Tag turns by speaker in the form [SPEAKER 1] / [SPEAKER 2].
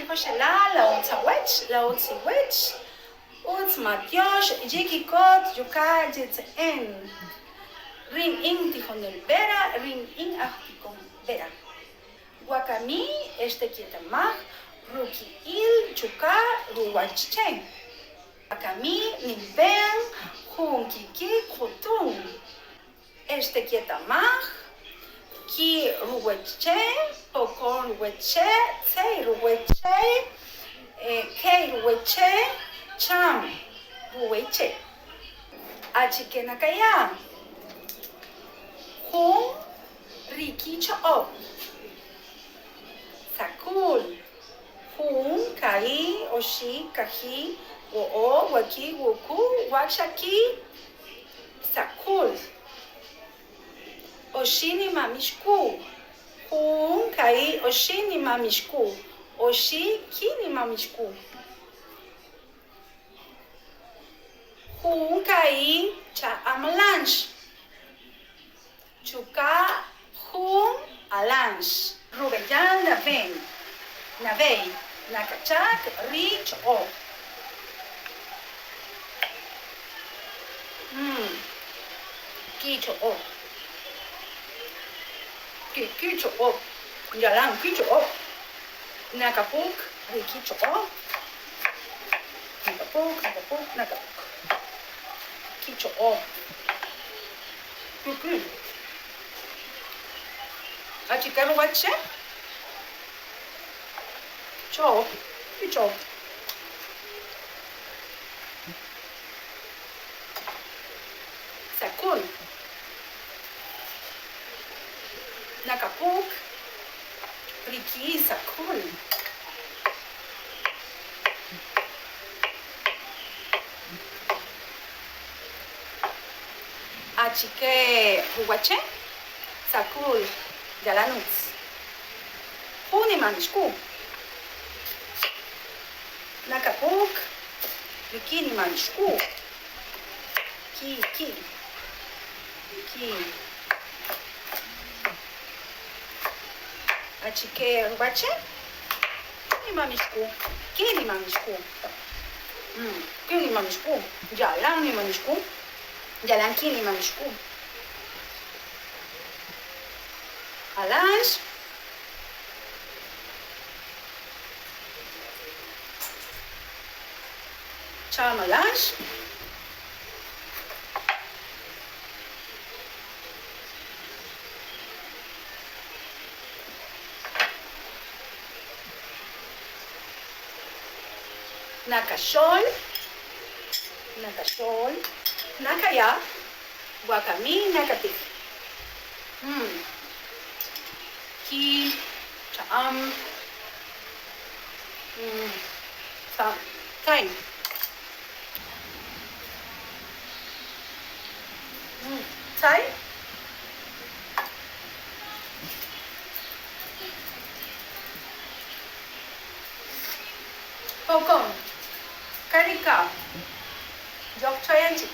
[SPEAKER 1] Tijoxela' la utz awech, la utz iwech, utz matyox, yikikot, chuqa' yitze'en. Rïn in tijonel Vera, rïn in ajtikon Vera. Wakami xtikietamaj ruki'il chuqa' ruwäch che'. Wakami ninb'en jun kiki' q'utun. Xtikietamaj ki' ruwäch che', pokon ruwäch che', tzey ruwäch che', key ruwäch che', chäm ruwäch che'. Achike nakaya'? Jun riki cho'ob'. Saqül. Jun, ka'i', oxi', kaji', wo'o', waqi', wuqu', waqxaqi', saqül. Oxi' nimamixku'. Jun, ka'i', oxi' nimamixku'. Oxi' ki' nimamixku'. Jun, ka'i' cha'amalanx. Chuqa' jun alanx. Rub'eyal nab'en, nab'ey, nakachäk ri cho'ob'. Ki' cho'ob'. Ki' ki' cho'ob'. Yalan ki' cho'ob'. Nakapük ri ki' cho'ob'. Nakapük, nakapük, nakapük. Ki' cho'ob'. Ki' ki'. Achike ruwäch che'? Cho'ob', ki' cho'ob'. Saqül. Nakapük ri ki' saqül. Achike ruwäch che'? Saqül, yalan ütz. Jun nimamixku'. Nakapük ri ki' nimamixku'. Ki' ki' ki'. Achike ruwäch che'? Jun nimamixku'. Ki' nimamixku'. Ki' nimamixku'. Yalan nimamixku'. Yalan ki' nimamixku'. Alanx. Cham alanx. Nakaxöl, nakaxöl, nakaya', wakami nakatïj. Ki' cha'am, tzay. Tzay. Pokon, karika, yojchayan chik.